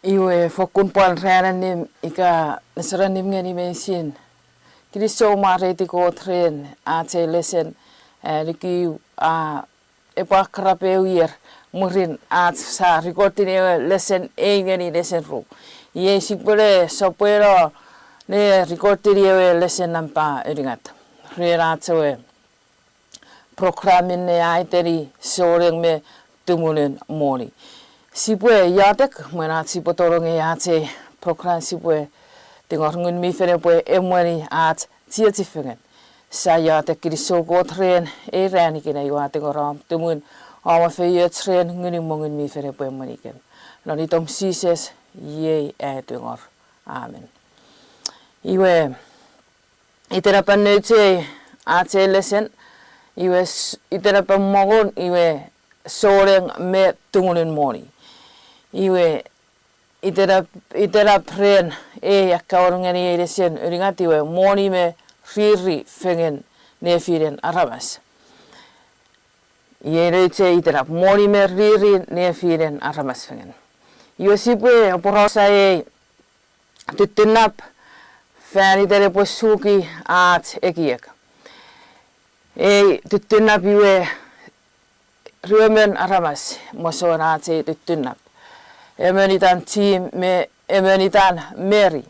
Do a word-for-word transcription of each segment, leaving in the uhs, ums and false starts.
Iwe fokkun pwan ran annim ika neserannim ngeni meinisin. Kinisou mwareiti Kot ren ach ei lesen, a, lukiu, a, epwe akrapeu ier mwirin ach sa recordini ewe lesen ei ngeni lesen ru. Iei sipwene sopweno ne recordini ewe lesen nampa unungat ren ach ewe program minne a iteni Souneng me Tumunun Moni. Sipwe iotek mwen ach sipwe tonong ei ach ei program, sipwe tingor Ngun mi Fel epwe emweni ach chiechi fengen. Sia iotek. Kinisou Kot ren ei ran ikenai, ua tingor om tumun, om efeioch ren Ngunum, Ngun mi Fel epwe emwenikem. Non itom Jises, iei ai tingor. Amen. Iwe, itenapen nouch ei ach ei lesen, iwe s-, itenapen mongon iwe Souneng me Tumunun Moni. Iwe itenap, itenap ren ei akkaewin ngeni ei lesen unungat iwe moni me riri fengen nefinen aramas. Iei nouch ei itenap, moni me riri nefinen aramas fengen. Iwe sipwe aporausa ei tuttunap fan iten epwe suki ach ekiek. Ei tuttunap iwe ruemon aramas moson ach ei tuttunap. Emon itan Tim me emon itan Mary.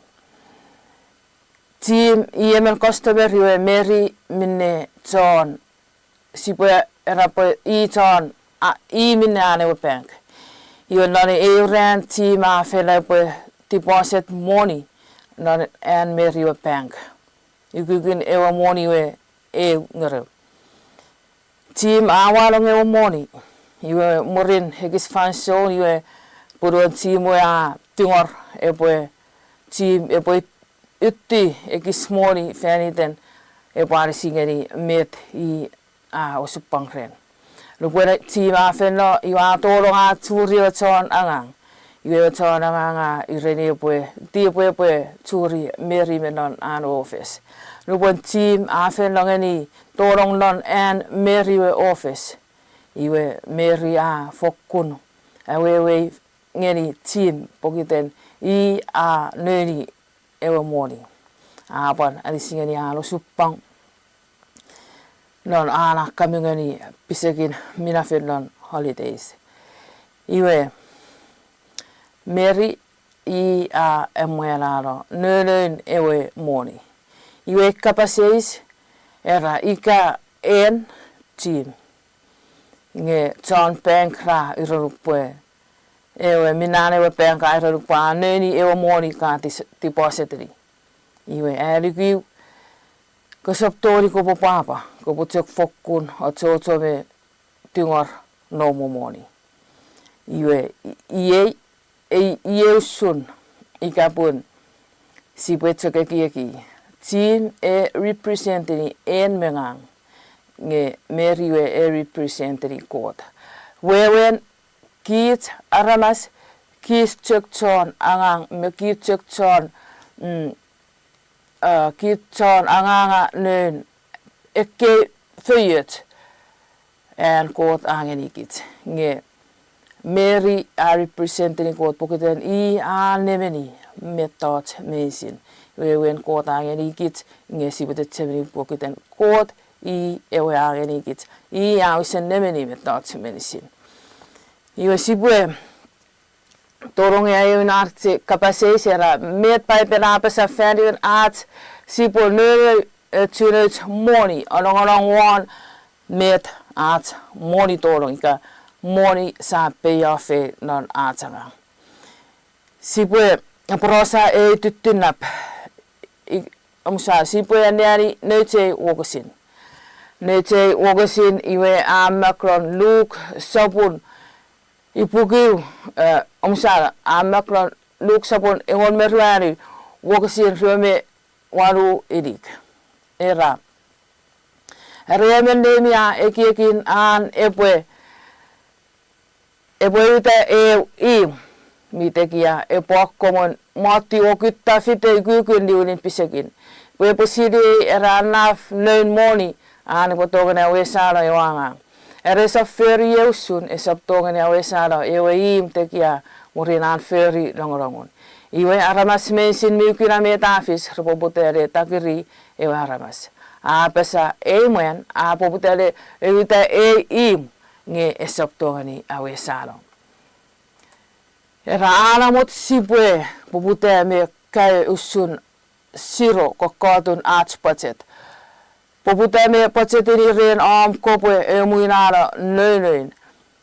Tim i emon customer, iwe Mary minne chon, sipwe era pwe i chon, a, i minne an ewe bank. Iwe non eu ran Tim a feino pwe deposit moni non an Mary ewe bank. Ukukun ewe moni we eu ngerou. Tim a wanong ewe moni. Iwe mwirin ekis fansoun iwe punuan Tim we a tingor epwe, Tim epwe utti ekis moni fan iten epwe anisi ngeni met i a osupwang ren. Nupwen Tim a feino, iwe a tonong a churi ewe chon angang. Iwe ewe chon angang a ureni epwe, ti epwe, epwe churi Mary me non an office. Nupwen Tim a feino ngeni tonong non an Mary we office, iwe Mary a fokkun awewei ngeni Tim pokiten i a nouni ewe moni. A pwan anisi ngeni an osupwang non an akkamu ngeni pisekin minafon non holidays. Iwe Mary i a emwenano nounoun ewe moni. Iwe kapas eis era ika en Tim. Nge chon bank ra ironuk pwe, ewe minne an ewe bank a ironuk pwe a nouni ewe moni ka deposit-ini. Iwe a luku, kosap tongeni kopwe pwapwa, kopwe chok fokkun achocho me tungor noum we moni. Iwe iei, ei, iei usun ika pun sipwe chok ekieki, Tim e represent-ini en me ngang, nge Mary we e represent-ini Kot. Wewen kich aramas, kich chok chon angang me kich chok chon, mm, kich chon anganga noun ekkei feioch an Kot a ngenikich. Nge Mary a represent-ini Kot pokiten i a nemeni mettoch meinisin. Wewen Kot a ngenikich, nge sipwe chechemeni pokiten Kot i ewe a ngenikich. I a wisen nemeni mettoch meinisin. Iwe sipwe tonong ewe ach kapas eis era met Paipen a apasa fan iten ach sipwe nounou, e, chunoch moni, anongonong won met ach moni tonong ika moni sia pay off-ei non ach angang. Sipwe aporausa ei tuttunap. Omusa, sipwe anneani nouch ei wokisin. Nouch ei wokisin iwe a mak lon Luk sopun ipuku, e, omusa, a mak lon Luk sopun engon me ruanu, wokisin rue me wanu inik. Era, are emon neimi a ekiekin an epwe epwe uta eu imw mi tekia epwe akkomwen moti o kutta fite ukukun niwinin pisekin, pwe epwe sinei era naf noun moni an epwe tongeni awesano ewe angang. Are esap fori ei usun, esap tongeni awesano ewe imw tekia Mwirin an fori nongonongun, iwe aramas meinisin mi kuna met a fis repwe poputa ne takiri ewe aramas. A apasa, ei mwan a poputa ne uta ei imw nge esap tongeni awesano. Era a namot sipwe poputa me kaeo usun siro kokkotun ach budget. Poputa me budgetini ren om kopwe emuinano nounoun.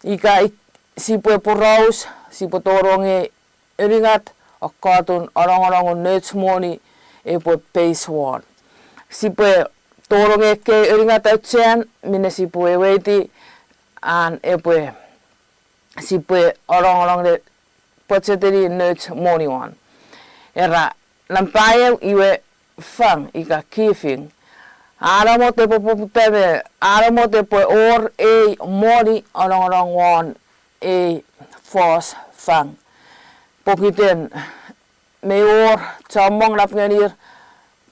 Ika sipwe poraus, sipwe tonong ngeni unungat kokkotun anongonongun nouch moni epwe peis won. Sipwe tonong ngeni ekkei unungat auchean minne sipwe weweiti an epwe sipwe anongonong ne budgetini nouch moni won. Era nampa eu iwe fang ika giving. A namot epwe poputa me a namot epwe wor ei moni anongonong won ei fos fang. Pokiten mei wor chommong nap ngenir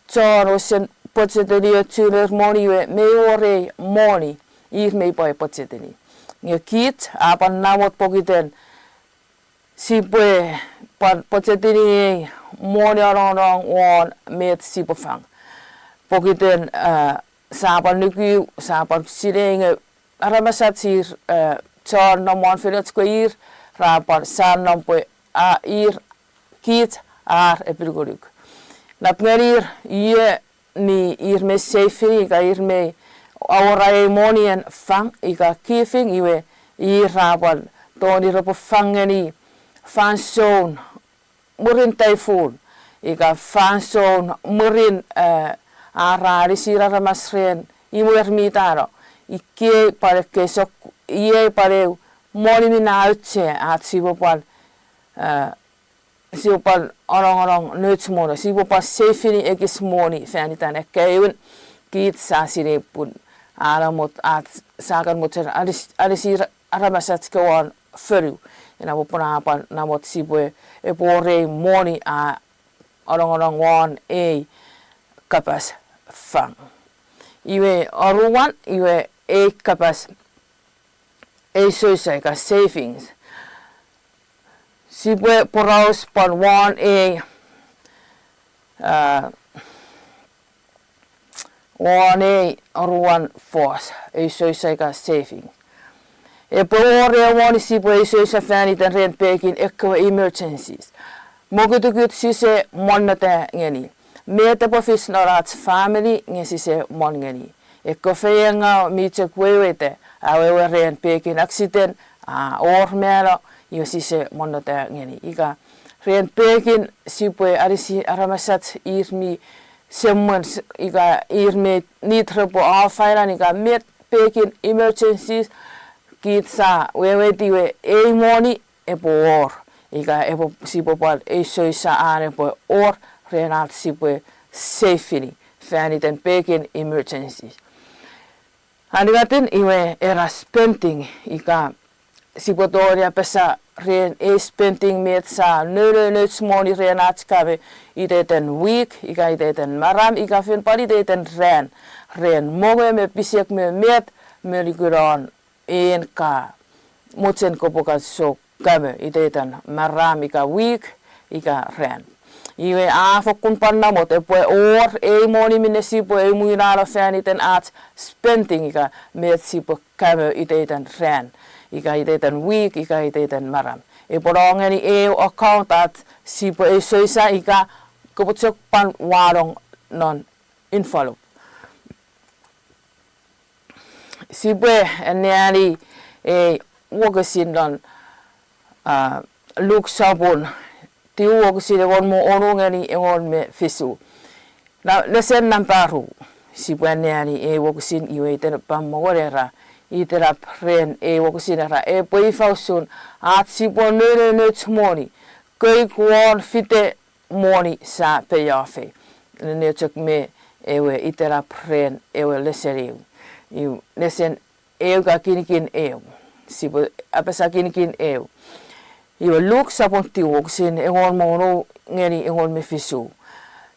chon wesen budgetini ochun ir moni iwe mei wor ei moni ir mei pwan budgetini. Nge kich a pwan namot pokiten sipwe pwan budgetini ei moni anongonong won met sipwe fang. Pokiten, eh, sia pwan nuku, sia pwan sinei nge aramasach ir, eh, chon nom won feioch kewe ir ra pwan sa nom pwe a ir kich ar epinukunuk. Nap ngenir ie mi ir mei seifini ika ir mei awora ei monien fang ika giving iwe ir ra pwan tongeni repwe fang ngeni fansoun mwirin taifun ika fansoun mwirin, eh, ar ra anisir aramas ren imwer mi tano. Ikei pwan ekkei sokkun, iei pwan eu moni mi auchea ach sipwe pwan, eh, sipwe pwan anongonong nouch moni, sipwe pwan seifini ekis moni fan itan ekkei un. Kich sia sinei pun a namot ach sia kan mochen anis-, anisir aramasach kewe won fonu. Ina popun a pwan namot sipwe epwe wor ei moni a anongonong won ei kapas fang. Iwe oruan, iwe ei kapas ei sousa ika savings. Sipwe poraus pwan won ei, ah, won ei oruan fos, ei sousa ika saving. Epwe wor ew moni sipwe ei sousa fan iten ren pekin ekkewe emergencies. Mokutukut sise monnota ngeni. Met epwe fis non ach famini nge sise mon ngeni. Ekkewe feiengaw mi chok weweita, awewe ren pekin accident, a wor mano, iwe sise monnota ngeni. Ika ren pekin sipwe anisi aramasach ir mi semwen, ika ir mi need repwe afaina, ika met pekin emergencies, kich sia weweiti we ei moni epwe wor, ika epwe sipwe pwan ei sousa an epwe wor ren ach sipwe seifini fan iten pekin emergencies. Aningatin iwe era spending, ika sipwe tongeni apasa ren ei spending met sia nounou nouch moni ren ach kamo iteiten wik, ika iteiten maram, ika fen pwan iteiten ran, ren mongo me pisek me met me nukunon en ka mochen kopwe kan sok kamo iteiten maram ika wik ika ran. Iwe a fokkun pwan namot epwe wor ei moni minne sipwe emuinano fan iten ach spending ika met sipwe kamo iteiten ran, ika iteiten wik, ika iteiten maram. Epwe nongeni eu account ach sipwe ei sousa ika kopwe chok pwan wanong non envelope. Sipwe anneani ei wokisin non, ah, Luk sopun tiu wokisin engon me onu ngeni engon me fisu. Na, nesen nampa ru, sipwe anneani ei wokisin iwe iten pwan mongo era, itenap ren ei wokisin era, epwe ifa usun ach sipwe nounou nouch moni, koik won fite moni sia peiafei. Nge chok me ewe itenap ren ewe nesen eu. Iwe nesen eu ka kinikin eu. Sipwe apasa kinikin eu. Iwe Luk sopun tiu wokisin engon me onu ngeni engon me fisu.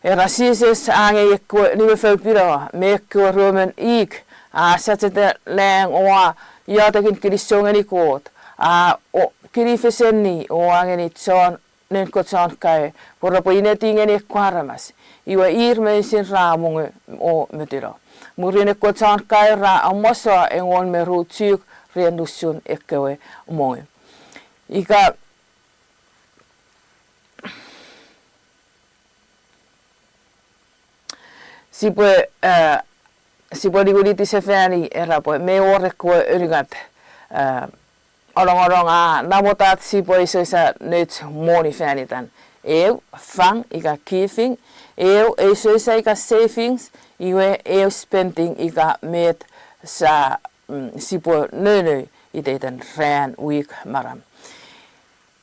Era Jises a angei ekkewe nimefou pinawa me ekkewe ruemon ik, a sacheta lang o a iotekin kinisou ngeni Kot, a, o, kinifesenni o angeni chon, noun kewe chon kaeo pwe repwe ineti ngeni ekkewe aramas. Iwe ir meinisin ra mongo o motuno. Mwirin ekkewe chon kaeo ra amoso engon me ru chuk ren nusun ekkewe mongo. Ika sipwe, eh, sipwe niwiniti sefani era pwe mi wor ekkewe unungat, eh, anongonong a namot ach sipwe isoisa nouch moni fan itan. Eu fang ika giving, eu isoisa ika savings, iwe eu spending ika met sa, mm, sipwe nounou iteiten ran, wik, maram.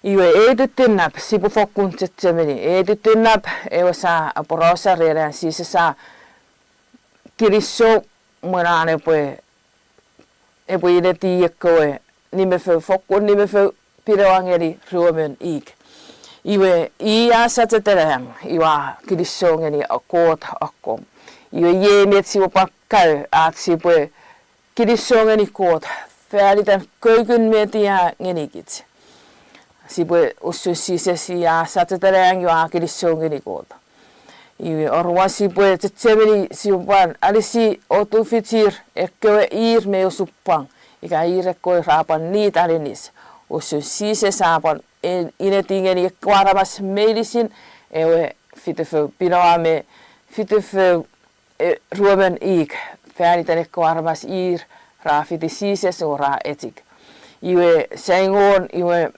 Iwe eu tuttunnap sipwe fokkun chechemeni, eu tuttunnap ewe sa aporausa ren an Jises a kinisou mwen an epwe, epwe ineti ekkewe nimefou, fokkun nimefou pinawa ngeni ruemon ik. Iwe i a sachetenang, iwe a kinisou ngeni Kot akkom. Iwe iei met sipwe pwan kaeo ach sipwe kinisou ngeni Kot fan iten koukun met i a ngenikich. Sipwe usun Jises i a sachetenang iwe a kinisou ngeni Kot. Iwe oruan sipwe chechemeni sipwe pwan anisi o tufichir ekkewe ir mi osupwang, ika ir ekkewe ra pwan nit aninis. Usun Jises a pwan, e, ineti ngeni ekkewe aramas meinisin ewe fitufou pinawa me fitufou, e, ruemon ik fan iten ekkewe aramas ir ra fiti Jises o ra echik. Iwe saingon iwe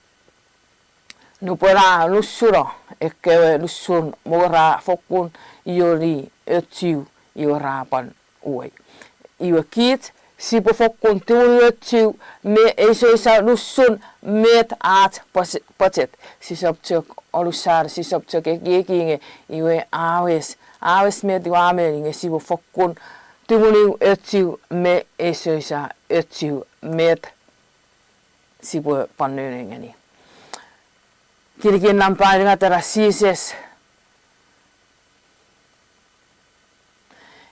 nupwen a nusuno ekkewe nusun mongo ra fokkun ioni ochiw iwe ra pwan uwei. Iwe kich sipwe fokkun tumunu ochiw me isoisa nusun met ach pos-, pochot. Sisap chok olusano, sisap chok ekieki nge iwe a wes, a wes met iwe a meni nge sipwe fokkun tumunu ochiw me isoisa ochiw met sipwe pwan nounou ngeni. Kinikin nampa unungat era Jises,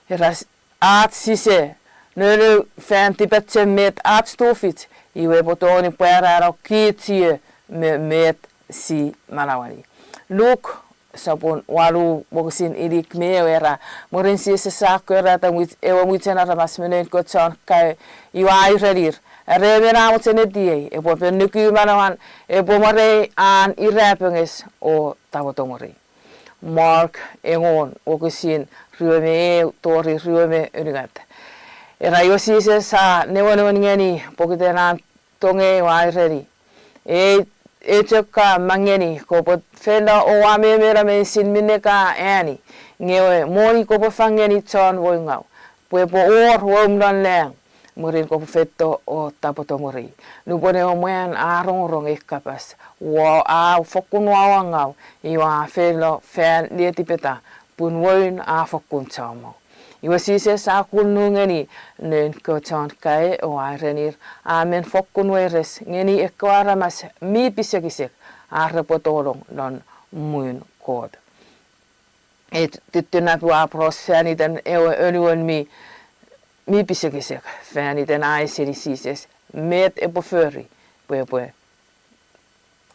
era s-, ach sise nounou fan tipachem met ach tufich, iwe epwe tongeni pwarano kich ie me met si manaueni. Luk sopun wanu wokisin inik me ew era, mwirin Jises a korata mwich-, ewe mwichen aramas me noun kewe chon kaeo, iwe a erenir, are emon a mochen etiei epwe pwan nuku manauan, epwe mwarei an irapenges o tapweto mwiri. Mark engon wokisin rue me ew tori rue me unungat. Era iwe Jises a newenewen ngeni pokiten an tongei o a ereni, ei, ei chok ka mang ngeni, kopwe feino o amemeno meinisin minne ka eani, nge ewe moni kopwe fang ngeni chon woungau, pwe epwe wor woum non lang, mwirin kopwe feito o tapweto mwiri. Nupwen ewe mwan a rongorong ei kapas, ua, a fokkun wawa ngaw, iwe a feino fan letipeta, pun woun a fokkun chommong. Iwe Jises a kunnu ngeni noun kewe chon kaeo o a erenir, a men fokkun weires ngeni ekkewe aramas mi pisekisek ar repwe tolong non muun Kot. E tuttunap iwe a poraus fan iten ewe anuon mi, mi pisekisek fan iten a eisini Jises met epwe fori pwe epwe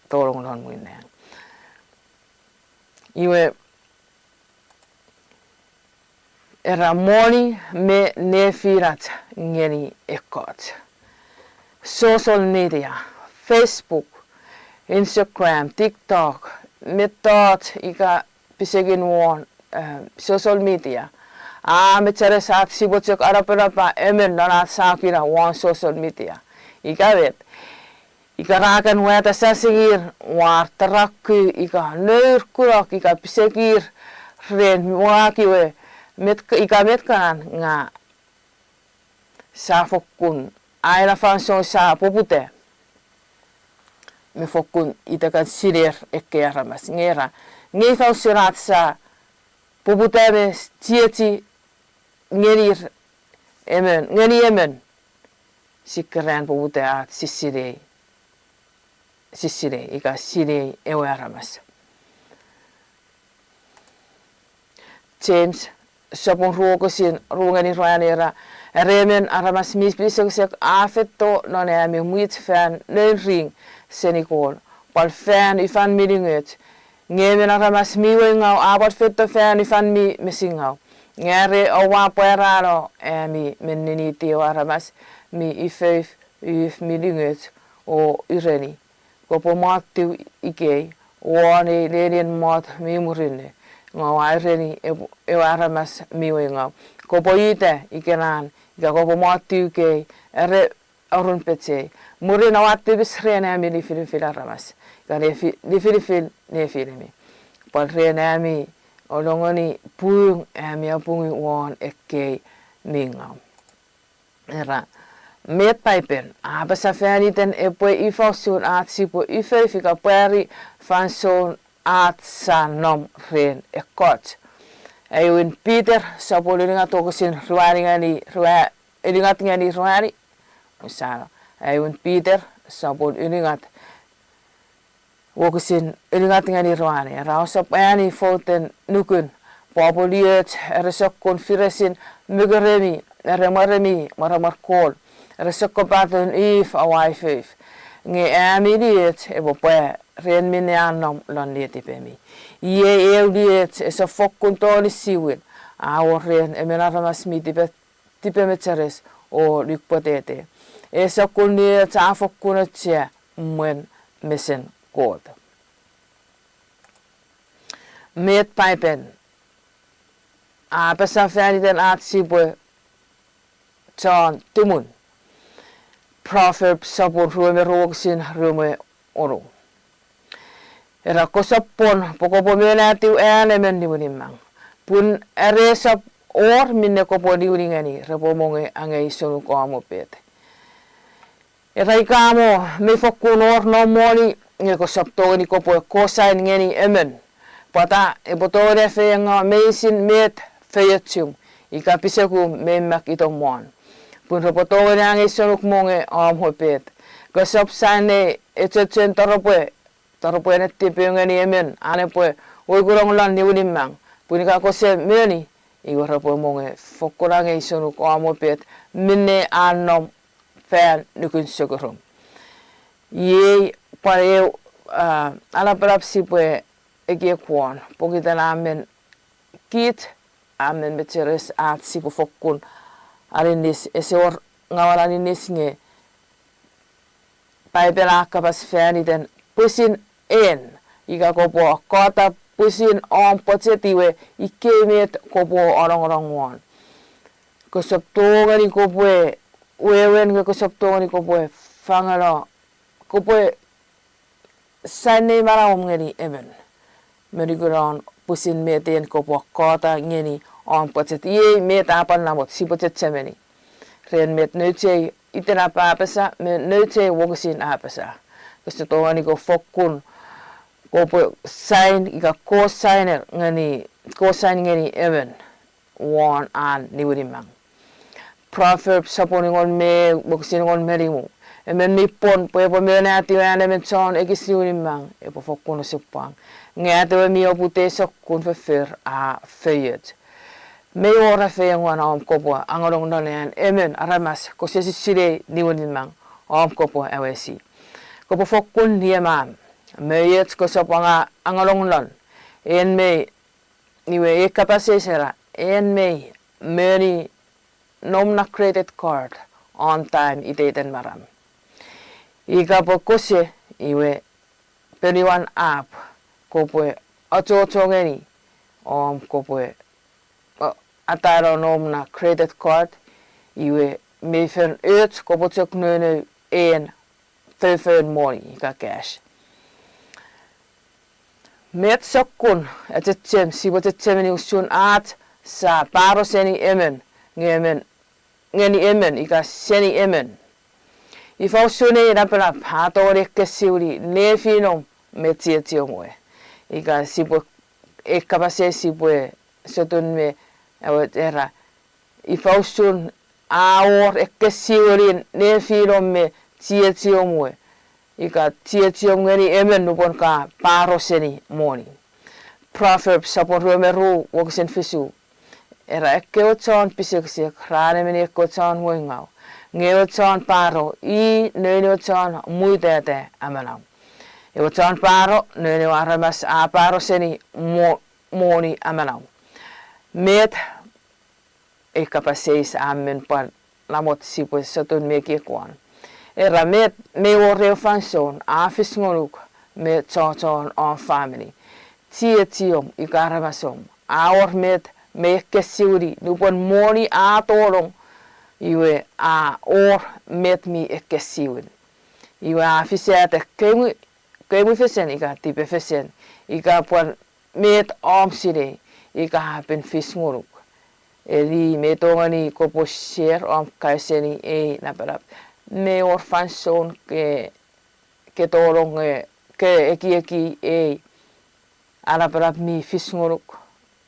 tolong non muun lang. Iwe, era moni me nefinach ngeni ekkoch. Social media, Facebook, Instagram, TikTok, mettoch ika pisekin won, eh, social media. A mecheres ach sipwe chok anapanapa emon non ach sakina won social media. Ika met, ika ra kan wata sasingir war taraku ika nour kunok ika pisekir ren mwaki we met, ika met kanan nga sa fokkun aina fansoun sa poputa me fokkun ita kan siner ekkei aramas nge ra, nge fansoun ach sa poputa me chiechi ngenir emon, ngeni emon, si keran poputa ach sisinei, sisinei ika sinei ewe aramas. James sopun ru wokisin ru ngeni ruanu era, Are emon aramas mi pisekisek a feito non ami mwich fan noun ring seni kol, pwal fan ifan mi ningoch. Nge emon aramas mi weingau a pwal feito fan ifan mi mesingau. Nge are oua pwarano ami men niniti ewe aramas mi ifouf, uf mi ningoch, o ureni, kopwe mottiw ikei won ei lenien mot mi murinno, nge oua ureni ep-, ewe aramas mi weingau, kopwe uta ikenan, ika kopwe mottiw ikei are orun pechei. Mwirin oua tipis ren ami nifinifin aramas, ika nefi-, nifinifin nefinemi, pwal ren ami olongeni pung ami apungu won ekkei mi ngau. Era, met Paipen a apasa fan iten epwe ifa usun ach sipwe ifouf ika pwari fansoun ach sa nom ren ekkoch? Aewin Peter sopun unungat wokisin ruanu ngeni rua-, unungat ngeni ruanu. Usano, Aewin Peter sopun unungat wokisin unungat ngeni ruanu. Era, ousap ani fouten nukun, pwe oupwe lioch, are sokkun firesin mokuremi, are mwaremi mwaramwar kol, are sokkopaten uf oua ifouf. Nge ami lioch epwe pwa ren minne a nom lon letipemi. Iei eu lioch esap fokkun tongeni siwin, a wor ren emon aramas mi tipe-, tipemecheres o luk pwetete. Ei sokkun lioch a fokkun auchea mwen mesen Kot. Met Paipen a apasa fan iten ach sipwe chon tumun? Proverbs sopun rue me ru wokisin rue me onu. Era, kosap pwon pwe kopwe monatiw an emon niwinimang, pun are esap wor minne kopwe niwini ngeni repwe mongo angei sonuk om opet. Era, ika mo mei fokkun wor noum moni, nge kosap tongeni kopwe cosign ngeni emon, pwata epwe tongeni afeiengaua meinisin met feiochum ika pisekum mei mak itom won, pun repwe tongeni angei sonuk mongo om opet. Kosap sainei echochon toropwe, toropwe netipeu ngeni emon an epwe ukunong lon niwinimang, pun ika kose moni, iwe repwe mongo fokkun angei sonuk om opet minne a nom fan nukun sokurum. Iei pwan eu, a, anapanap sipwe ekiek won pokiten a men, kich, a men mecheres ach sipwe fokkun aninnis, ese wor ngawan aninnis nge Paipen a kapas fan iten pwisin en, ika kopwe akkota pwisin om budget iwe ikei met kopwe anongonong won. Kosap tongeni kopwe wewen nge kosap tongeni kopwe fangeno, kopwe sainei manauom ngeni emon me nukunon pwisin met en kopwe akkota ngeni om budget. Iei met a pwan namot sipwe chechemeni ren met nouch ei itenap a apasa me nouch ei wokisin a apasa. Kosap tongeni kopwe fokkun, kopwe sign ika cosigner ngeni, cosign ngeni emon won an niwinimang. Proverbs sopun engon me, wokisin engon me nimu. Emon mi pwon pwe epwe monatiw an emon chon ekis niwinimang epwe fokkun osupwang, nge atewe mi oput ei sokkun foffor a feioch. Mei wor afeiengaua om kopwe angonong non an emon aramas kose si sinei niwinimang om kopwe awesi. Kopwe fokkun niamam me och kosap anga angonong non. En mei, iwe ei kapas eis era, en mei moni noum na credit card on time iteiten maram. Ika pwe kose, iwe ponuwan app kopwe achocho ngeni om kopwe, o, atano noum na credit card, iwe mei fen och kopwe chok nounou en fofforun moni ika cash. Met sokkun achechem sipwe chechemeni usun ach sa paro seni emon, nge emon, ngeni emon ika seni emon? Ifa usun ei napanap a tongeni ekkesiwini nefinom me chiechiom we? Ika sipwe, ei kapas eis sipwe sotun me, ewe era, ifa usun a wor ekkesiwinin nefinom me chiechiom we, ika chiechiom ngeni emon nupwen ka paro seni moni? Proverbs sopun rue me ru wokisin fisu. era ekkewe chon pisekisek ra nemeni ekkewe chon weingau, nge ewe chon paro i noun ewe chon mutata amanau. Ewe chon paro noun ewe aramas a paro seni mo-, moni amanau. Met ei kapas eis a men pwan namot sipwe sotun me ekiek won. Era met mei wor eu fansoun a fis ngonuk me chochon om famini, chiechiom ika aramasom, a wor met mei ekkesiwini nupwen moni a tolong, iwe a wor met mi ekkesiwin. Iwe a fisata kemwi-, kemwifesen ika tipefesen, ika pwan met om sinei ika a pen fis ngonuk. Eni mei tongeni kopwe share om kaeo seni ei napanap. Mei wor fansoun ke, ke tolong, eh, ke ekieki ei a napanap mi fis ngonuk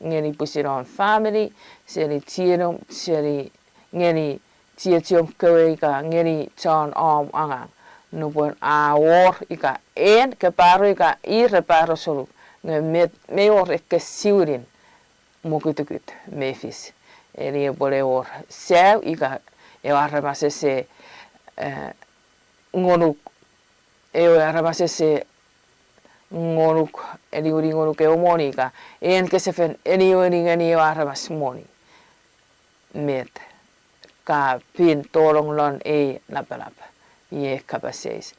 ngeni pwisin om famini, seni chienom, seni ngeni chiechiom kewe ika ngeni chon om angang. Nupwen a wor ika en ke paro ika ir re paro sonuk, nge met mei wor ekkesiwinin mokutukut mei fis. Eni epwene wor sau ika ewe aramas ese, eh, ngonuk, ewe aramas ese ngonuk, eniweni ngonuk ewe moni ika en kese fen eniweni ngeni ewe aramas moni. Met ka pin tolong lon ei napanap, iei kapas eis.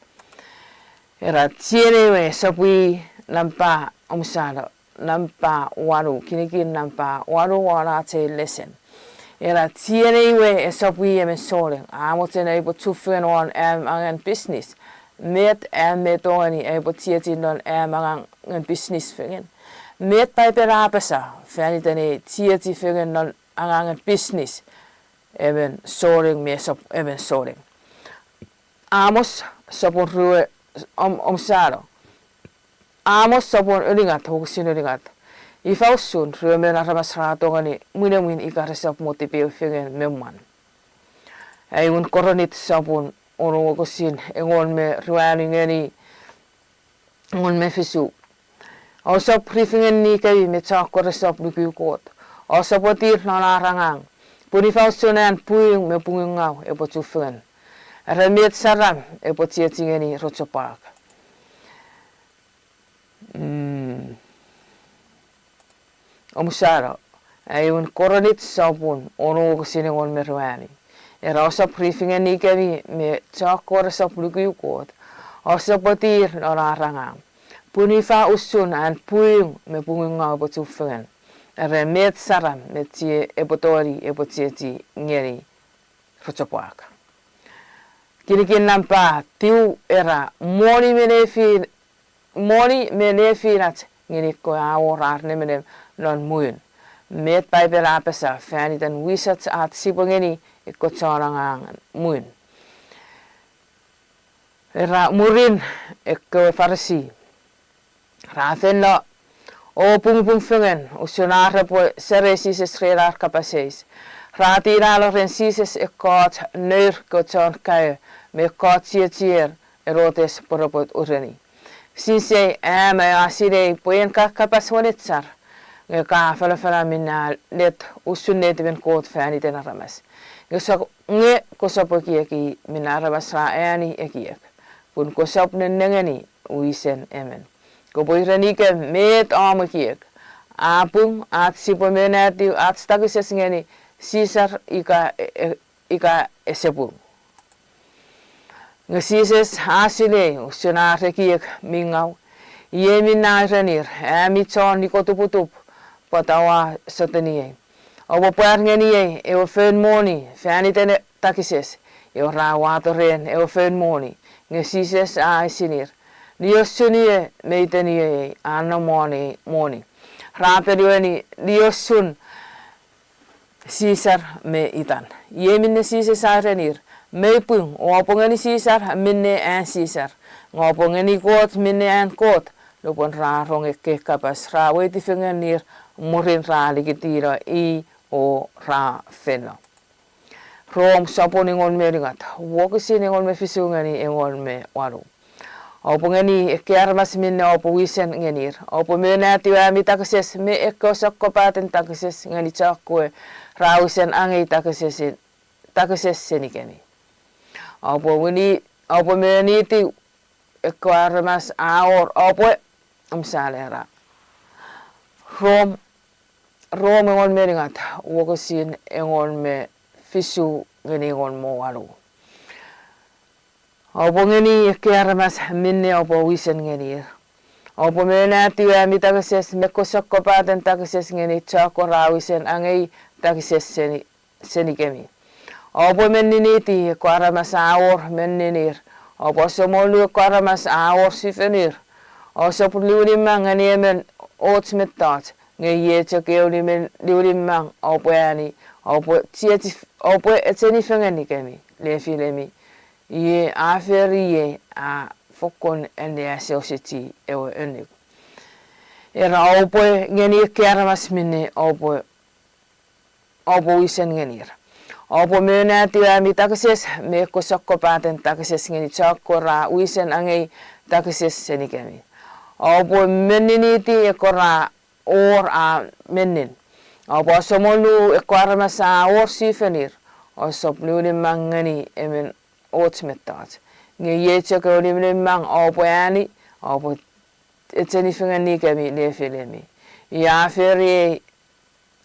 Era chienei we sopwi nampa, omusano, nampa wanu, kinikin nampa wanu won ach ei lesen. Era chienei we esopwi emon souleng, a mochen aipwe chufengen won am angangen business. Met am me tongeni aipwe chiechi non am angangen business fengen? Met Paipen a apasa fan iten ei chiechi fengen non angangen business emon souleng me sop-, emon souleng? Amos sopun rue, om-, omusano. Amos sopun ulungat, wokisin ulungat. Ifa usun ruemon aramas ra tongeni mwinemwin ika resap motipeu fengen me mwan? Aewin Korint sopun wonu, wokisin engon me ruanu ngeni engon me fisu. Ousap rifingeni kemi me chok resap luku Kot. Ousap otir non ar angang, pun ifa usun an pung me pungungau epwe chufengen? Are met saram epwe chiechi ngeni rochopwak? Mm. Omusano, aewin Korint sopun wonu, wokisin engon me ruanu. Era ousap rifingeni kemi me chok resap luku Kot. Ousap otir non ar angang, pun ifa usun an pung me pungungau epwe chufengen? Are met saram me chie epwe tongeni epwe chiechi ngeni rochopwak? Kinikin nampa tiu era moni me nefin, moni me nefinach ngeni ekkewe a wor ar nemenem non muu. Met Paipen a apasa fan iten wisach ach sipwe ngeni ekkewe chon angang muu? Era mwirin ekkewe Farisi ra feino o pungupung fengen usun ar repwe serei Jises ren ar kapas eis. Ra tinano ren Jises ekkoch nour kewe chon kaeo me ekkoch chiechier Herodes pwe repwe ureni. Jises a amai a sinei pwe en ka kapas wenechar, nge ka afanafana minne a let usun netipen Kot fan iten aramas. Nge sap-, nge kosap ekieki minne aramas ra eani ekiek, pun kosap nennengeni wisen emon. Kopwe urenikem met om ekiek. A pung ach sipwe monatiw ach takises ngeni Sisar ika, e, e, ika ese pung? Nge Jises a sinei usun ar ekiek mi ngaw, iei minne a erenir, ami chon nikotuputup, pwata oua sotuniei? Oupwe pwar ngeniei ewe foun moni fan iten takises. Iwe ra wato ren ewe foun moni. Nge Jises a eisinir, liosun ie me iten iei a nom won ei moni. Ra ponueni, liosun Sisar me itan. Iei minne Jises a erenir, mei pung, oupwe ngeni Sisar minne an Sisar, nge oupwe ngeni Kot minne an Kot. Lupwen ra rong ekkei kapas, ra weiti fengenir, mwirin ra likitino i o ra feino. Rom sopun engon me unungat, wokisin engon me fisu ngeni engon me wanu. Oupwe ngeni ekkei aramas minne oupwe wisen ngenir. Oupwe monatiw ami takises me ekkewe sokkopaten takises ngeni chokkewe ra wisen angei takises senikemi. Oupwe monitiw ekkewe aramas a wor, oupwe, amsalera. Rom, Rom engon me unungat, wokisin engon me fisu ngeni engon me wanu. Oupwe ngeni ekkei aramas minne oupwe wisen ngenir. Oupwe monatiw ami takises me ekkewe sokkopaten takises ngeni chokkewe ra wisen angei takises senikemi. Oupwe meniniti ekkewe aramas a wor meninir. Oupwe asamolu ekkewe aramas a wor sufenir. Ousap niwinimang ngeni emon och mettoch, nge iei chok eu niwinimang oupwe ani, oupwe echeni fengenikemi lefilemi. Iei a fori iei a fokkun anneasochisi ewe annuk. Era oupwe ngeni ekkei aramas minne oupwe wisen ngenir. Oupwe monatiw ami takises me ekkewe sokkopaten takises ngeni chokkewe ra wisen angei takises senikemi. Oupwe meniniti ekkewe ra wor a menin. Oupwe asamolu ekkewe aramas a wor sufenir. Ousap niwinimang ngeni emon och mettoch, nge iei chok eu niwinimang oupwe ani, oupwe echeni fengenikemi lefilemi. Iei a fori ei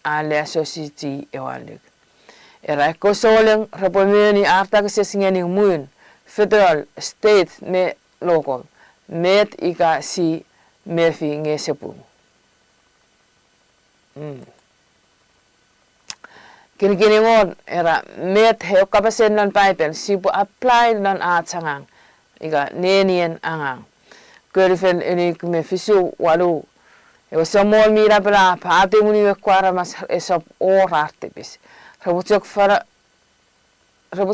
anneasochisi ewe annuk. Era ekkewe souleng repwe moni ar takises ngeni mwun, federal, state me local, met ika si mefi nge sepung. Kinikin engon, era met eu kapasen non Paipel sipwe apply non ach angang ika nenien angang. Kölifel unuk me fisu wanu, ewe Samol mi Lapalap a tumunu ekkewe aramas esap wor ar tipis. Repwe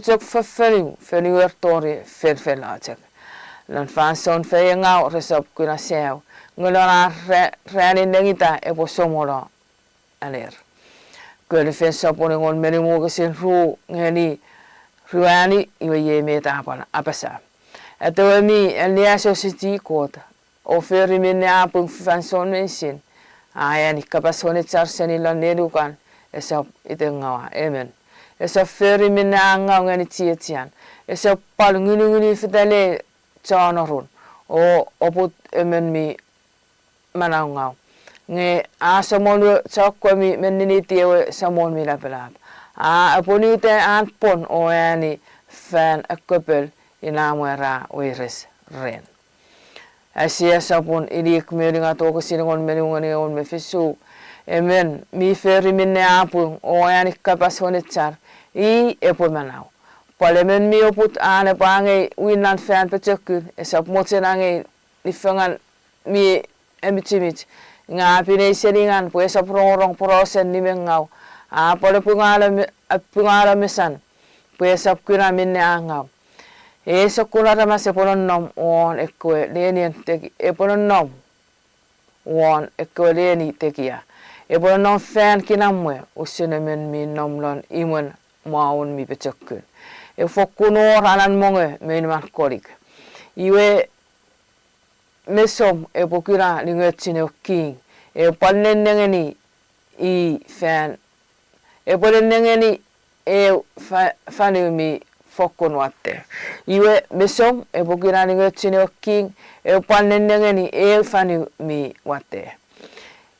chok fofonu, fonuer tori felfelo chok. Non fansoun feiengau resap kuna sau, nge non ar ranin nengita epwe somono aner. Kölifel sopun engon me nimu wokisin ru ngeni ruanu, iwe iei met a pwan apasa: Atewe mi anneasochisi Kot, o fori minne a pung fansoun meinisin, a eani kapas wenechar seni lon nenukan, esap itengaua emon. Esap fori minne a ngau ngeni chiechian, esap pwal ngunungunu fetele chon orun, o oput emon mi manau ngau. Nge a somolu chokkewe mi meniniti ewe Samol mi Lapalap. A apwonueta an pwon o eani fan akkopol inamwo ra weires ren. Aisea sopun inik me unungat wokisin engon me nimu ngeni engon me fisu: Emon mi fori minne a pung o eani kapas wenechar, i epwe manau. Pwal emon mi oput an epwe angei winan fan pochokun esap mochen angei niffangan mi emichimich, nge a pinei seningan pwe esap rongorong porausen nimengau, a pwal apungalo mesan pwe esap kuna minne a ngau. Ei sokkun aramas epwe nonnom won ekkewe nenien teki, epwe nonnom won ekkewe neni tekia, epwe nonnom fan kinamwe usun emon mi nom lon imwen maun mi pochokun. Epwe fokkun wor anan mongo me niman konik. Iwe mesom epwe kuna ningochun ewe king, epwe pwal nennengeni i fan, epwe nennengeni eu fanu mi fokkun watte. Iwe mesom epwe kuna ningochun ewe king, epwe pwal nennengeni eu fanu mi watte.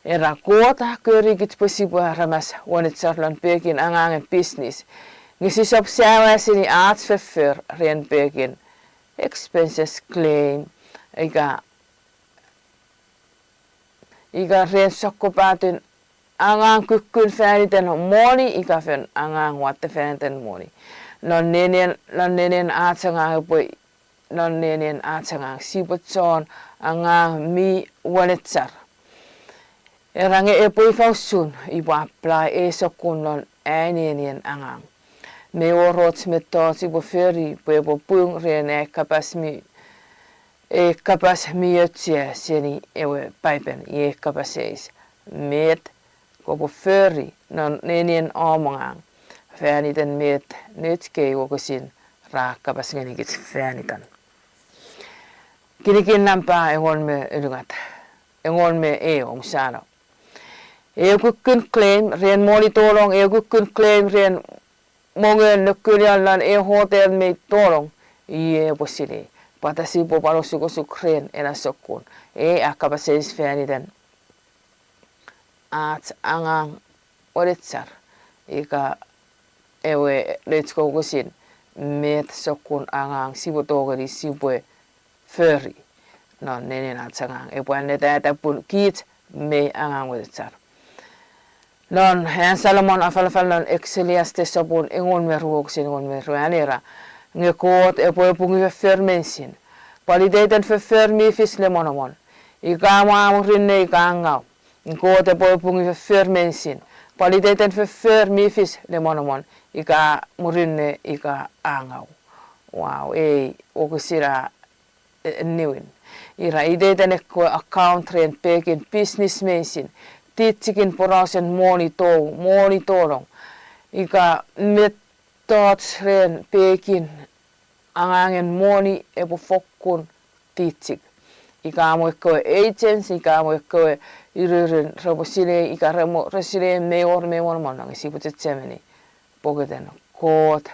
Era Kot a korikich pwe sipwe aramas wenechar lon pekin angangen business, nge sisap sawaseni ach foffor ren pekin expenses claim ika ika ren sokkopaten angang kukkun fan iten moni ika fen angang watte fan iten moni. Non nenien, non nenien ach angang epwe, non nenien ach angang sipwe chon angang mi wenechar. Era nge epwe ifa usun upwe apply ei sokkun lon ai nenien angang? Mi wor och mettoch upwe fori pwe epwe pung ren ai kapas mi, ei kapas mi auchea seni ewe Paipen, iei kapas eis: Met kopwe fori non nenien om angang fan iten met nouch kei wokisin ra kapas ngenikich fan itan? Kinikin nampa engon me unungat. Engon me eu, omusano. Eu kukkun claim ren moni tolong, eu kukkun claim ren mongon nokunion non eu hotel mi tolong, ie epwe sinei. Pwata sipwe pwan osukosuk ren ena sokkun. Ei a kapas eis fan iten ach angang wenechar, ika ewe nouch kokosin, met sokkun angang sipwe tongeni sipwe fori non nenien ach angang. Epwe anneta pun kich mei angang wenechar. Non an Solomon afalafal non Ecclesiastes sopun engon me ru wokisin engon me ruanu, era, nge Kot epwe apungu foffor meinisin, pwal iteiten foffor mi fis le monomon, ika mwa murinne ika ngau. Kot epwe apungu foffor meinisin, pwal iteiten foffor mi fis le monomon, ika murinne ika ngau. Wow, ei wokisin a niwin. Ira iteiten ekkewe account ren pekin business meinisin, tichikin porausen moni tou, moni tolong, ika mettoch ren pekin angangen moni epwe fokkun tichik. Ika mo ekkewe agents, ika mo ekkewe iririn repwe sinei, ika re mo, re sinei mei wor mei monomon, nge sipwe chechemeni pokiten Kot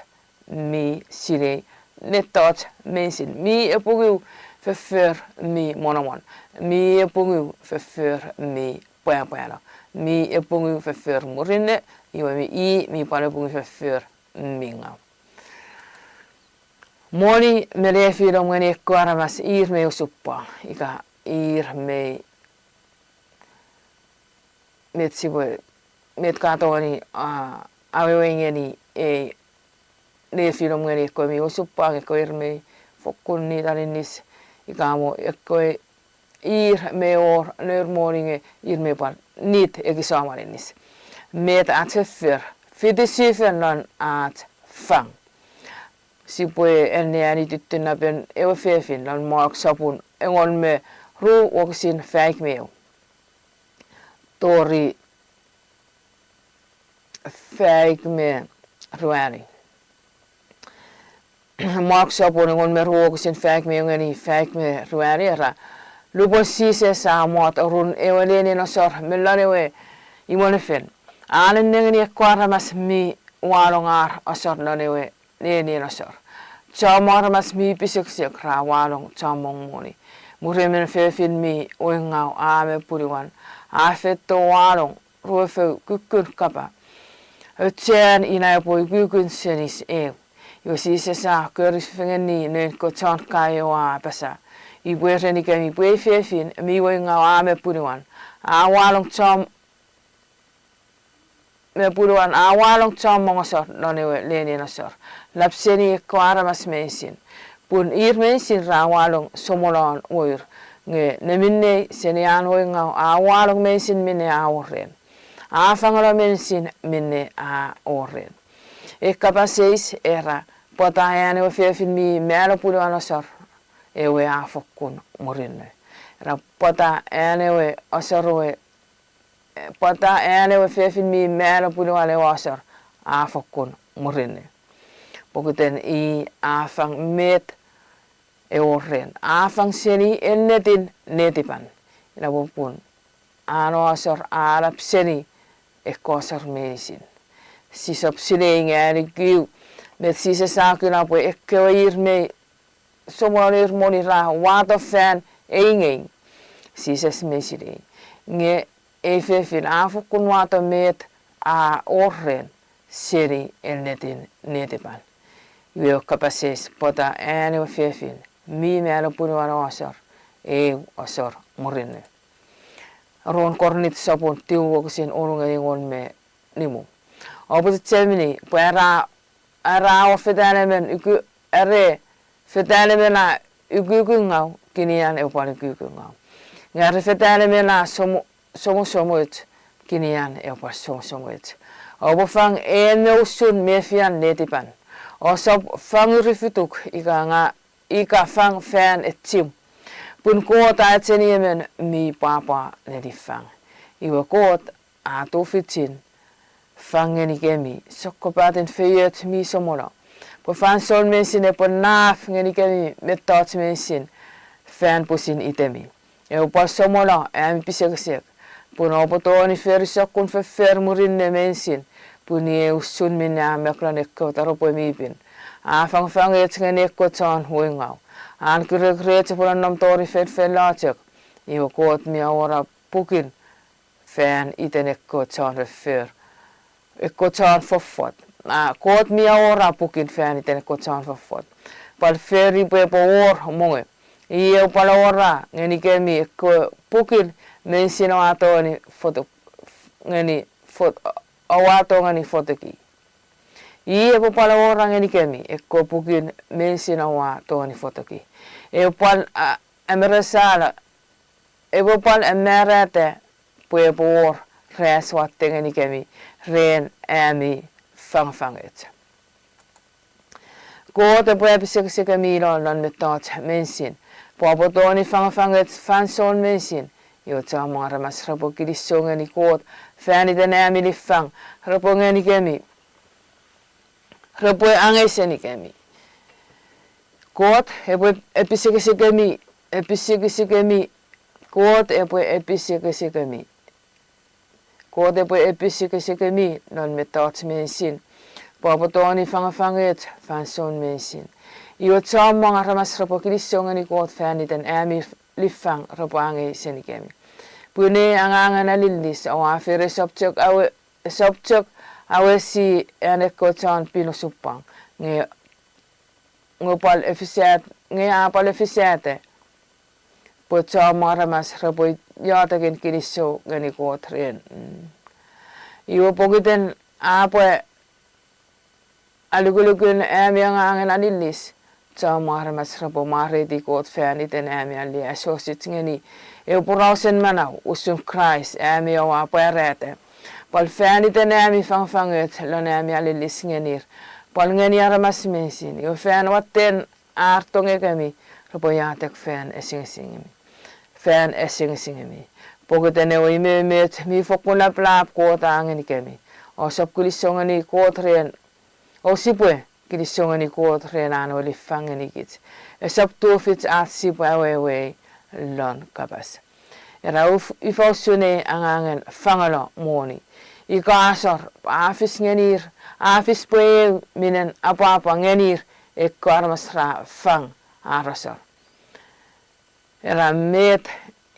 mi sinei mettoch meinisin, mi apungu foffor mi monomon, mi apungu foffor mi pwapwano, mi apungu foffor murinne, iwe mi, i mi pwan apungu foffor mi ngau. Moni me lefinom ngeni ekkewe aramas ir mei osupwang, ika ir mei, met sipwe, met ka tongeni, a, awewe ngeni ei lefinom ngeni ekkewe mi osupwang, ekkewe ir mei fokkun nit aninis, ika mo ekkewe ir mei wor nour moni nge ir mei pwan nit ekis om aninis. Met ach foffor, fiti sifon non ach fang. Sipwe anneani tuttunapen ewe fefin non Mark sopun engon me ru wokisin faik me eu tori faik me ruanu. Mark sopun engon me ru wokisin faik me eu ngeni faik me ruanu, era, lupwen Jises a mot orun ewe lenien asor me lon ewe imwen fen, a nennengeni ekkewe aramas mi walong ar asor lon ewe lenien asor. Chommong aramas mi pisekisek ra walong chommong moni. Mwirin emon fefin mi weingau a me punuan a feito walong ruefou kukkun kapa, auchean ina epwe ukukun senis eu. Iwe Jises a kori fengeni noun kewe chon kaeo a apasa, ipwe erenikemi pwe ei fefin mi weingau a me punuan a walong chom me punuan a walong chommong asor lon ewe lenien asor, lap seni ekkewe aramas meinisin. Pun ir meinisin ra walong somonon wour, nge neminnei seni an weingau a walong meinisin minne a wor ren. A fangeno meinisin minne a wor ren. Ei kapas eis era, pwata an ewe fefin mi malo punuan asor ewe a fokkun murinno? Era pwata an ewe asor ewe pwata an ewe fefin mi malo punuan ewe asor a fokkun murinno? Pokiten i a fang met e wor ren. A fang seni ennetin netipan. Ina popun an asor a lap seni ekkewe asor meinisin. Sisap sinei nge a nuku met Jises a kuna pwe ekkewe ir mei somonon ir moni ra wato fan ei ngein. Jises mei sinei. Nge ei fefin a fokkun wato met a wor ren seni ennetin netipan. Iwe ewe kapas eis, pwata an ewe fefin mi malo punuan ewe asor, eu asor murinno? Ron Korint sopun tiu wokisin wonu ngeni engon me nimu. Oupwe chechemeni pwe era, era wor fetan emon uku, are fetan emon a ukukungau, kinian epwe pwan ukukungau. Nge are fetan emon a somo, somosomoch, kinian epwe pwan somosomoch. Oupwe fang en me usun mefian netipan. Ousap fang urifituk ika nga, ika fang fan echim. Pun Kot a echeni emon mi pwapwa ne niffang. Iwe Kot a tufichin fang ngenikemi sokkopaten feioch mi somono, pwe fansoun meinisin epwe naf ngenikemi mettoch meinisin, fan pusin itemi. Ewe pwal somono ami pisekisek, pun oupwe tongeni fori sokkun foffor murinno meinisin, pun iei usun minne a mak lon ekkewe taropwe mi pin. A fangafangech ngeni ekkewe chon uweingau. An kirekiroch epwe nonnom tori feinfeino chok. Iwe Kot mi awora pukin fan iten ekkewe chon foffor, ekkewe chon fofot. A, Kot mi awora pukin fan iten ekkewe chon fofot, pwal fori pwe epwe wor mongo. Iei pwal awora ngenikemi ekkewe pukin meinisin oua tongeni foto-, ngeni fot-, oua tongeni fotoki. Iei epwe pwal awora ngenikemi ekkewe pukin meinisin oua tongeni fotoki. Epwe pwal, a, ameresala, epwe pwal amarata pwe epwe wor ras watte ngenikemi ren ami fangafangech. Kot epwe apisekisekemi lon non mettoch meinisin, pwe oupwe tongeni fangafangech fansoun meinisin. Iwe chommong aramas repwe kinisou ngeni Kot fan iten ami lifang, repwe ngenikemi, repwe angei senikemi. Kot epwe episekisekemi, episekisekemi, Kot epwe episekisekemi. Kot epwe episekisekemi non mettoch meinisin, pwe oupwe tongeni fangafangech fansoun meinisin. Iwe chommong aramas repwe kinisou ngeni Kot fan iten ami lifang, repwe angei senikemi. Pun ei angangen alilis oua fori esap chok awe-, esap chok awesi an ekkewe chon pin osupwang, nge, nge pwal efisat-, nge a pwal efisata pwe chommong aramas repwe iotekin kinisou ngeni Kot ren. Mm. Iwe pokiten a pwe alukulukun ami angangen alilis, chommong aramas repwe mwareiti Kot fan iten ami alia asochis ngeni ewe porausen manau usun Kraist, ami oua pwarata, pwal fan iten ami fangafangech lon ami alilis ngenir, pwal ngeni aramas meinisin. Iwe fan watten ar tongekemi, repwe iotek fan esingesingemi, fan esingesingemi. Pokiten ewe umoumoch mi fokkun lapalap Kot a ngenikemi, ousap kinisou ngeni Kot ren, ousipwe kinisou ngeni Kot ren an ewe lifang ngenikich. Esap tufich ach sipwe awewei lon kapas. Era uf-, ifa usun ei angangen fangeno moni ika asor, a fis ngenir, a fis pwe eu minen apwapwa ngenir ekkewe aramas ra fang ar asor. Era met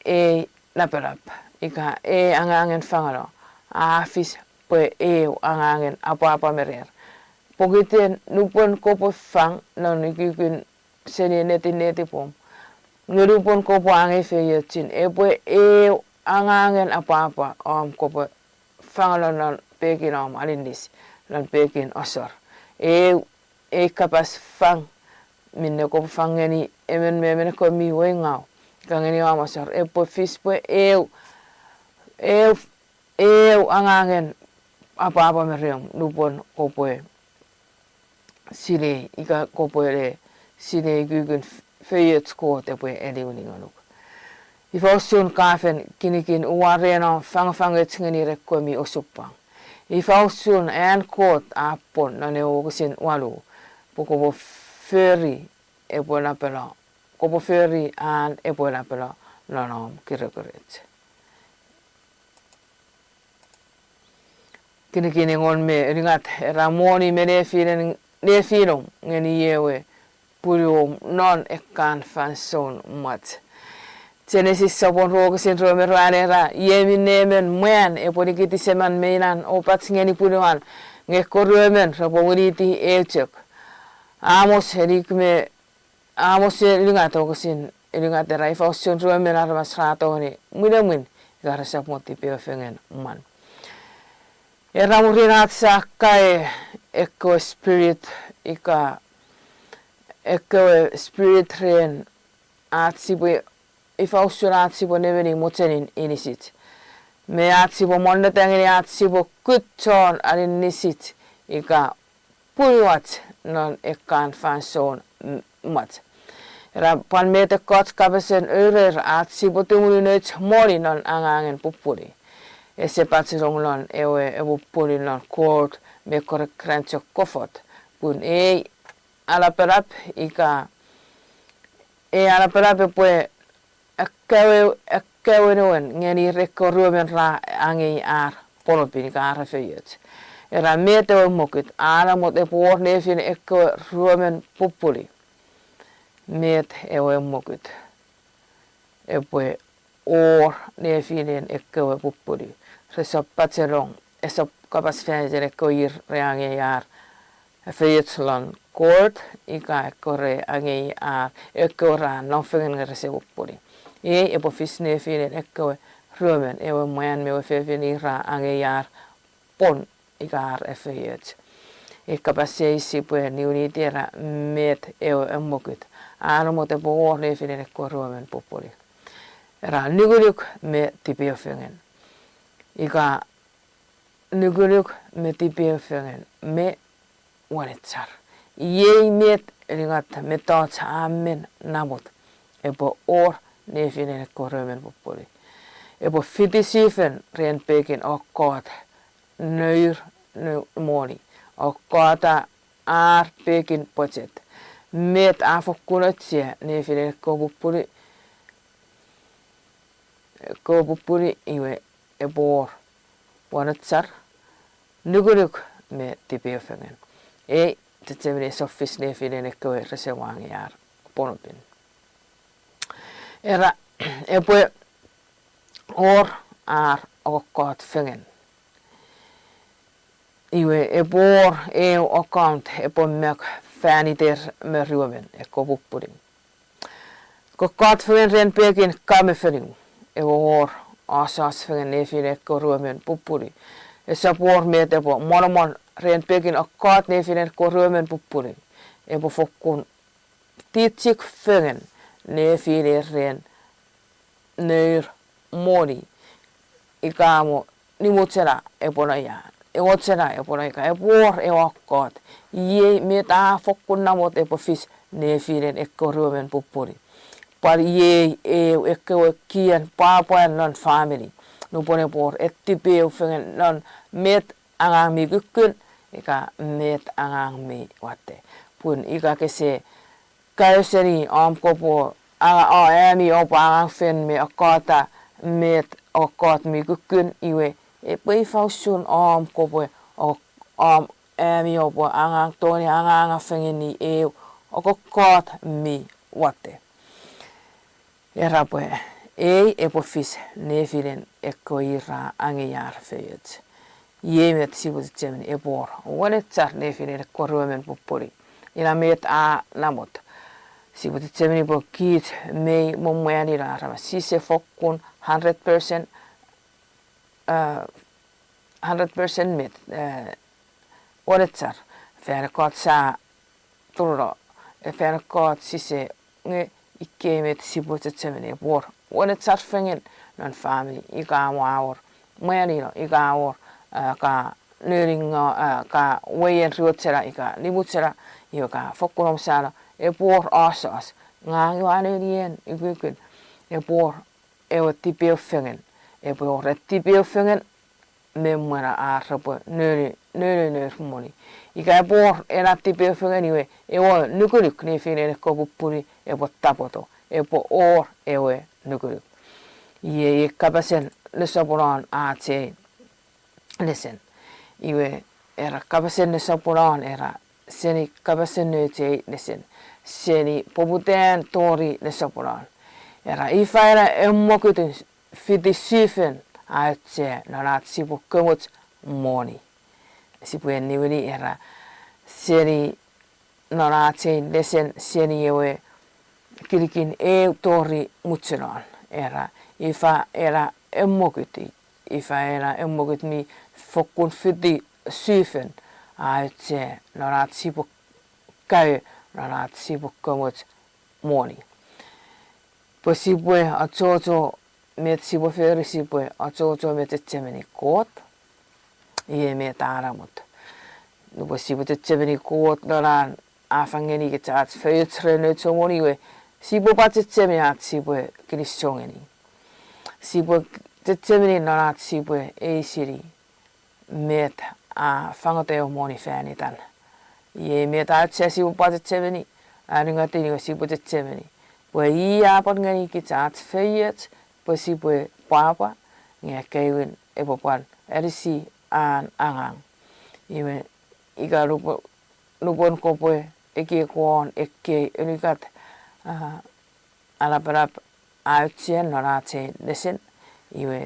ei lapalap ika ei angangen fangeno a fis pwe eu angangen apwapwa me rer. Pokiten nupwen kopwe fang non ukukun seni ennetin netipom, nge nupwen kopwe angei feiochun, epwe eu angangen apwapwa om kopwe fangeno non pekin om aninis, non pekin asor. Eu, ei kapas fang, minne kopwe fang ngeni emon me emon ekkewe mi uweingau, ika ngeni om asor, epwe fis pwe eu, eu, eu angangen apwapwa me reom nupwen kopwe sinei, ika kopwe le sinei ukukun f-, feioch Kot epwe eniwini ngonuk. Ifa usun ka fen kinikin uwa ren om fangafangech ngeni ekkewe mi osupwang? Ifa usun an Kot a pwon non ewe wokisin walu, pwe kopwe fori epwe lapalo, kopwe fori an epwe lapalo non om kirekiroch? Kinikin engon me unungat, era moni me nefinen, nefinom ngeni ewe punuom non ekkan fansoun mwach. Genesis sopwun ruu wokisin rue me ruanu era, iei minne emon mwan epwe nikiti seman me inan o pach ngeni punuan, nge ekkewe ruemon repwe winiti eu chok. Amos enik me, Amos unungat wokisin unungat era, ifa usun ruemon aramas ra tongeni mwinemwin ika resap mwo tipeeu fengen mwan? Era mwirin ach sa kaeo ekkewe spirit ika ekkewe spirit ren ach sipwe, ifa usun ach sipwe nemeni mochenin inisich, me ach sipwe monneta ngeni ach sipwe kut chon aninnisich ika punuach non ekkan fansoun m-, mwach. Era pwan met ekkoch kapasen ourour ach sipwe tumunu nouch moni non angangen pupunu. Ese pachenong non ewe, ewe pupunu non gold me ekkewe keran chok kofot, pun ei alapalap ika Ei a napanap epwe ekkewe, ekkewe noun ngeni ir ekkewe ruemon ra angei ar pwonupin ika ar efeioch. Era met ewe mokut, a namot epwe wor nefinen ekkewe ruemon pupunu. Met ewe mokut epwe wor nefinen ekkewe pupunu. Resap pachenong, esap kapas fan iten ekkewe ir re angei ar efeioch lon court, ika ekkewe re angei ar ekkewe ra nom fengen nge rese pupunu. Ei epwe fis nefinen ekkewe ruemon, ewe mwan me ewe fefin, ir ra angei ar pwon ika ar efeioch. Ei kapas eis sipwe niwiniti era met ewe mokut, a namot epwe wor nefinen ekkewe ruemon pupunu. Era nukunuk me tipeufengen. Ika nukunuk me tipeufengen me wenechar. Iei met unungat mettoch a men namot epwe wor nefinen ekkewe ruemon pupunu. Epwe fiti sifon ren pekin okkot nour, nour moni, okkota ar pekin budget. Met a fokkun auchea nefinen ekkewe pupunu, ekkewe pupunu iwe epwe wor wenechar, nukunuk me tipeufengen. Ei chechemeni esap fis nefinen ekkewe rese angei ar pwonupin. Era epwe wor ar okkot fengen. Iwe epwe wor eu account epwe mak fan iter me ruemon ekkewe pupunu. Kokkot fengen ren pekin ka me fonu, ewe wor asoso fengen nefinen ekkewe ruemon pupunu. Esap wor met epwe monomon ren pekin okkot nefinen ekkewe ruemon pupunu. Epwe fokkun tichik fengen nefiner ren nour moni, ika mo nimu chena epwe no ia, ewe chena epwe no ika, epwe wor ewe okkot. Iei met a fokkun namot epwe fis nefinen ekkewe ruemon pupunu. Pwan iei eu ekkewe kien pwapwan non famini. Nupwen epwe wor etipeeu fengen non met angang mi kukkun, ika met angang mi watte. Pun ika kese kaeo seni om kopwe, a, o, ami oupwe angang fen me okkota met okkot mi kukkun, iwe epwe ifa usun om kopwe, o, om, ami oupwe angang tongeni anganga fengeni eu okkot mi watte. Era pwe ei epwe fis nefinen ekkewe ir ra angei ar efeioch. Iei met sipwe chechemeni, epwe wor wenechar nefinen ekkewe ruemon pupunu. Ina met a namot. Sipwe chechemeni pwe kich mei mwomwanino aramas, sise fokkun hundred percent, hundred percent met, wenechar. Fan ekkoch sa turuno, fan ekkoch sise, nge ikkei met sipwe chechemeni, epwe wor wenechar fengen non famini, ika mo a wor mwanino, ika a wor, ka noningo, ka weien ru chena ika nimu chena, iwe ka fokkun omusano, epwe wor asoso. Ngang ua nonien ukukun, epwe wor ewe tipeeu fengen, epwe wor tipeeu fengen me mwen ar repwe noni, noni nour moni. Ika epwe wor ena tipeeu fengen iwe ewe nukunuk nefinen ekkewe pupunu epwe tapoto, epwe wor ewe nukunuk. Iei kapasen nesoponon ach ei nesen. Iwe era kapasen nesoponon era seni kapasen nouch ei nesen, seni poputan tori nesoponon. Era ifa ena ewe mokutun fiti sifon a auchea non ach sipwe komoch moni. Sipwe niwini era seni non ach ei nesen seni ewe kinikin eu tori muchunon. Era ifa ena ewe mokut, ifa ena ewe mokut mi fokkun fiti sifon a auchea non ach sipwe kaeo, non ach sipwe komoch moni. Pwe sipwe achocho met sipwe fori, sipwe achocho me chechemeni Kot. Iei met a namot. Nupwen sipwe chechemeni Kot non an a fang ngenikich ach feioch ren nouch moni, iwe sipwe pwan chechemeni ach sipwe kinisou ngeni. Sipwe chechemeni non ach sipwe eisini met a fangoto ewe moni fan itan. Iei met a auchea sipwe pwan chechemeni, a ningotin iwe sipwe chechemeni. Pwe i a pwan ngenikich ach feioch pwe sipwe pwapwa, nge aewin epwe pwan anisi an angang. Iwe, ika nupwen, nupwen kopwe ekieki won ekkei unungat, a, anapanap auchean non ach ei lesen, iwe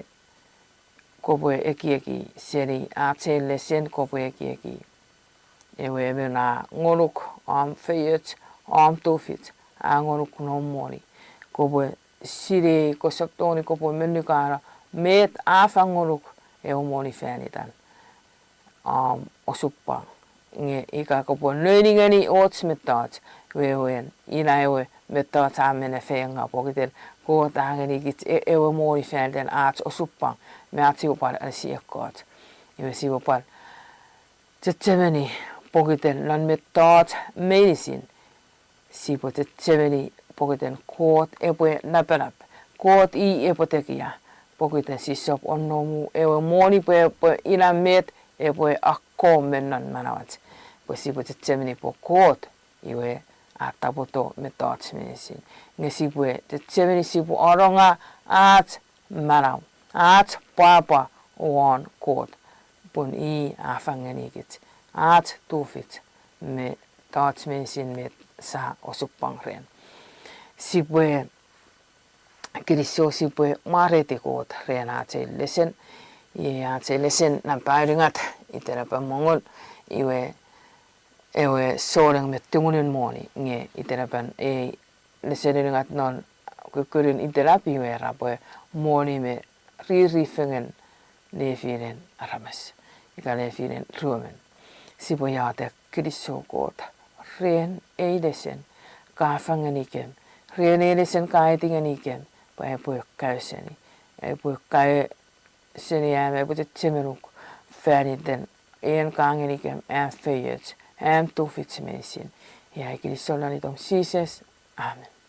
kopwe ekieki seni ach ei lesen, kopwe ekieki ewe emon a ngonuk om feioch, om tufich, a ngonuk noum moni. Kopwe sinei kosap tongeni kopwe monukano met a fang ngonuk ewe moni fan itan om osupwang. Nge ika kopwe nouni ngeni och mettoch, wewen ina ewe mettoch a men efeiengaw pokiten Kot a ngenikich e-, ewe moni fan iten ach osupwang me ach sipwe pwan anisi ekkoch. Iwe sipwe pwan chechemeni pokiten non mettoch meinisin, sipwe chechemeni pokiten Kot epwe napanap, Kot i epwe tekia, pokiten sisap onnomu ewe moni pwe, pwe ina met epwe akkom me non manauach. Pwe sipwe chechemeni pwe Kot iwe a tapoto mettoch meinisin. Nge sipwe chechemeni sipwe anonga ach manau, ach pwapwa won Kot, pun i a fang ngenikich ach tufich me mettoch meinisin met sia osupwang ren. Sipwe kinisou, sipwe mwareiti Kot ren ach ei lesen. Iei ach ei lesen nampa unungat, itenapen mongon, iwe ewe souneng me tumunun moni, nge itenapen ei lesen unungat non kukkunun itenap iwe era pwe moni me riri fengen nefinen aramas, ika nefinen ruemon. Sipwe iotek. Kinisou Kot ren ei lesen ka fang ngenikem, ren ei lesen ka aiti ngenikem pwe aipwe kaeo seni, aipwe kaeo seni am aipwe chechemenuk fan iten en ka ngenikem am feioch, am tufich meinisin. Iei ai kinisou non itom Jises. Amen.